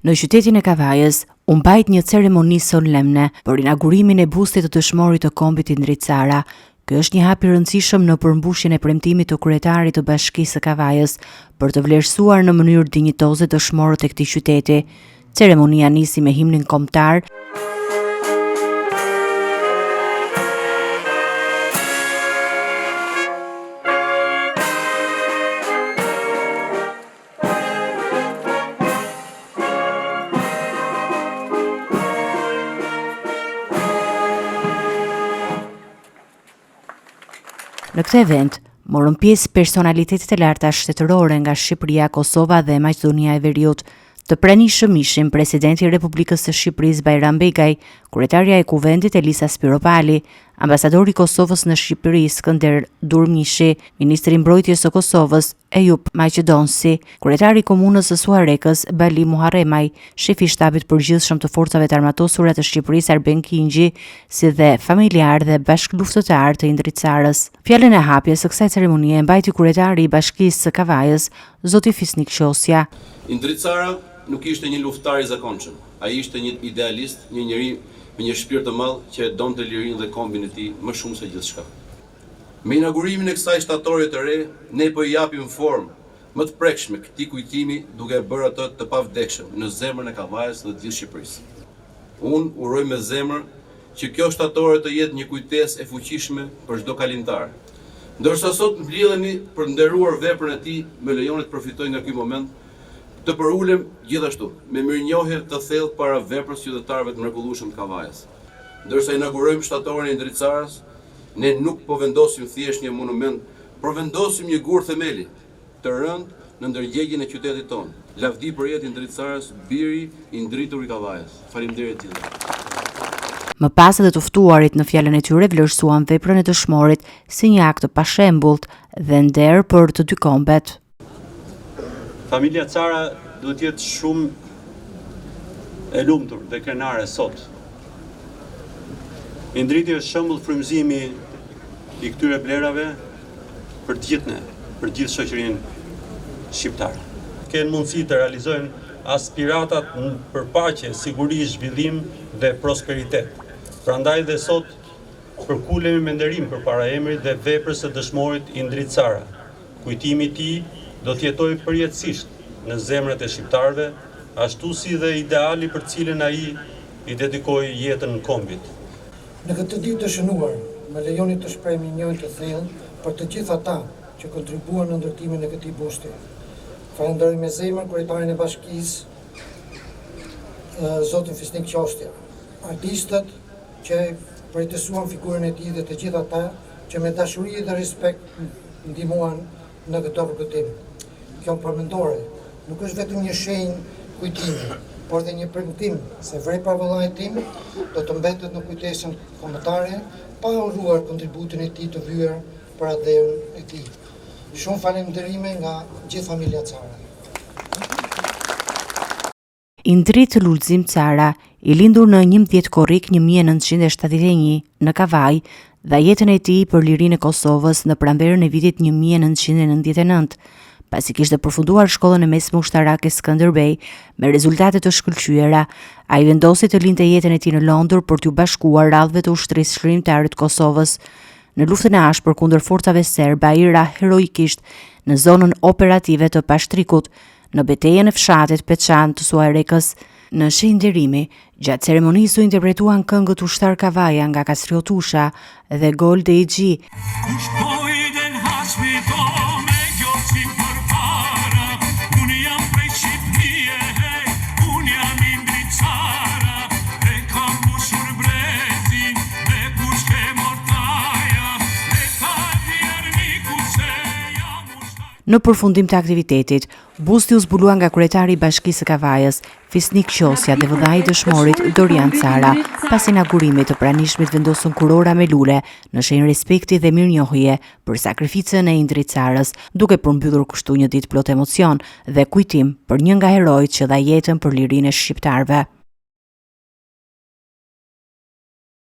Në qytetin e Kavajës u mbajt një ceremoni solemne për inaugurimin e bustit të dëshmorit të kombit Indrit Cara. Ky është një hap i rëndësishëm në përmbushjen e premtimit të kryetarit të Bashkisë së Kavajës për të vlerësuar në mënyrë dinjitoze dëshmorët e këtij qyteti. Ceremonia nisi me himnin kombëtar. Në këtë event morën pjesë personalitetet e larta shtetërore nga Shqipëria, Kosova dhe Maqedonia e Veriut. Të pranishëm ishin Presidenti i Republikës së Shqipërisë Bajram Begaj, kryetarja e Kuvendit Elisa Spiropali, ambasadori i Kosovës në Shqipëri Skënder Durmishi, ministri i Mbrojtjes së Kosovës Ejup Maqedonci, kryetari i Komunës së Suharekës, Bali Muharremaj, shefi i Shtabit të Përgjithshëm të Forcave të Armatosura të Shqipërisë Arben Kingji, si dhe familjarë dhe bashkëluftëtarë të Indrit Carës. Fjalën e hapjes së kësaj ceremonie e mbajti kryetari i Bashkisë së Kavajës, zoti Fisnik Qosja. Indrit Cara nuk ishte një luftëtar i zakonshëm. Ai ishte një idealist, një njeri me një shpirt të madh që e donte lirinë dhe kombin e tij më shumë se gjithçka. Me inaugurimin e kësaj shtatoreje të re, ne po i japim formë më të prekshme këtij kujtimi duke e bërë atë të pavdekshëm në zemrën e Kavajës dhe të gjithë Shqipërisë. Unë uroj me zemër që kjo shtatore të jetë një kujtesë e fuqishme për çdo kalimtar. Ndërsa sot mblidhemi për të nderuar veprën e tij, më lejoni të përfitoj nga ky moment të përulem gjithashtu me mirënjohje të thellë para veprës së qytetarëve të mrekullueshëm të Kavajës. Ndërsa inaugurojmë shtatoren e Indrit Carës, Ne nuk po vendosim thjesht një monument, por vendosim një gur themeli të rëndë në ndërgjegjen e qytetit tonë. Lavdi përjetë Indrit Carës, biri i ndritur i Kavajës. Faleminderit të gjithëve. Më pas edhe të ftuarit në fjalën e tyre vlerësuan veprën e dëshmorit si një akt të pashembullt dhe nder për të dy kombet. Familja Cara duhet të jetë shumë e lumtur dhe krenare sot. Indriti është shembull frymëzimi i këtyre vlerave për të gjithë ne, për të gjithë shoqërinë shqiptare. Kenë mundësi të realizojnë aspiratat për paqe, siguri, zhvillim dhe prosperitet. Prandaj dhe sot përkulemi me nderim përpara emrit dhe veprës së dëshmorit Indrit Cara. Kujtimi i tij do të jetojë përjetësisht në zemrat e shqiptarëve, ashtu si dhe ideali për të cilin ai i dedikoi jetën kombit. Në këtë ditë të shënuar, më lejoni të shpreh mirënjohjen të thellë për të gjithë ata që kontribuan në ndërtimin e këtij busti. Falënderoj me zemër kryetarin e bashkisë, zotin Fisnik Qosja, artistët që përjetësuan figurën e tij dhe të gjithë ata që me dashuri dhe respekt ndihmuan në këtë rrugëtim. Kjo përmendore nuk është vetëm një shenjë kujtimi, por dhe një premtim se vepra e vëllait tim do të mbetet në kujtesën kombëtare pa harruar kontributin e tij të vyer për atdheun e tij. Shumë falënderime nga gjithë familja Cara. Indrit Lulzim Cara, i lindur në 11 korrik 1971 në Kavajë, dha jetën e tij për lirinë e Kosovës në pranverën e vitit 1999, pasi kishte përfunduar shkollën e mesme ushtarake Skënderbej me rezultate të shkëlqyera. Ai vendosi të linte jetën e tij në Londër për t'iu bashkuar radhëve të Ushtrisë Çlirimtare të Kosovës. Në luftën e ashpër kundër forcave serbe, ai ra heroikisht në zonën operative të Pashtrikut, në betejën e fshatit Peçan të Suharekës. Në shenjë nderimi, gjatë ceremonisë u interpretuan këngët Ushtar Kavaja nga Kastriot Tusha dhe Gol Dejxhi. Kush po i del hasmi to me gjocin përpara Unë jam prej Shqipnie hej, unë jam Indrit Cara E kam mbushur brezin me pushkë e mortaja Le ta di armiku se jam ushtar Në përfundim të aktivitetit, busti u zbulua nga kryetari i Bashkisë së Kavajës, Fisnik Qosja dhe vëllai i dëshmorit, Dorian Cara. Pas inaugurimit, të pranishmit vendosën kurora me lule në shenjë respekti dhe mirënjohje për sakrificën e Indrit Carës, duke përmbyllur kështu një ditë plot emocion dhe kujtim për një nga heronjtë që dha jetën për lirinë e shqiptarëve.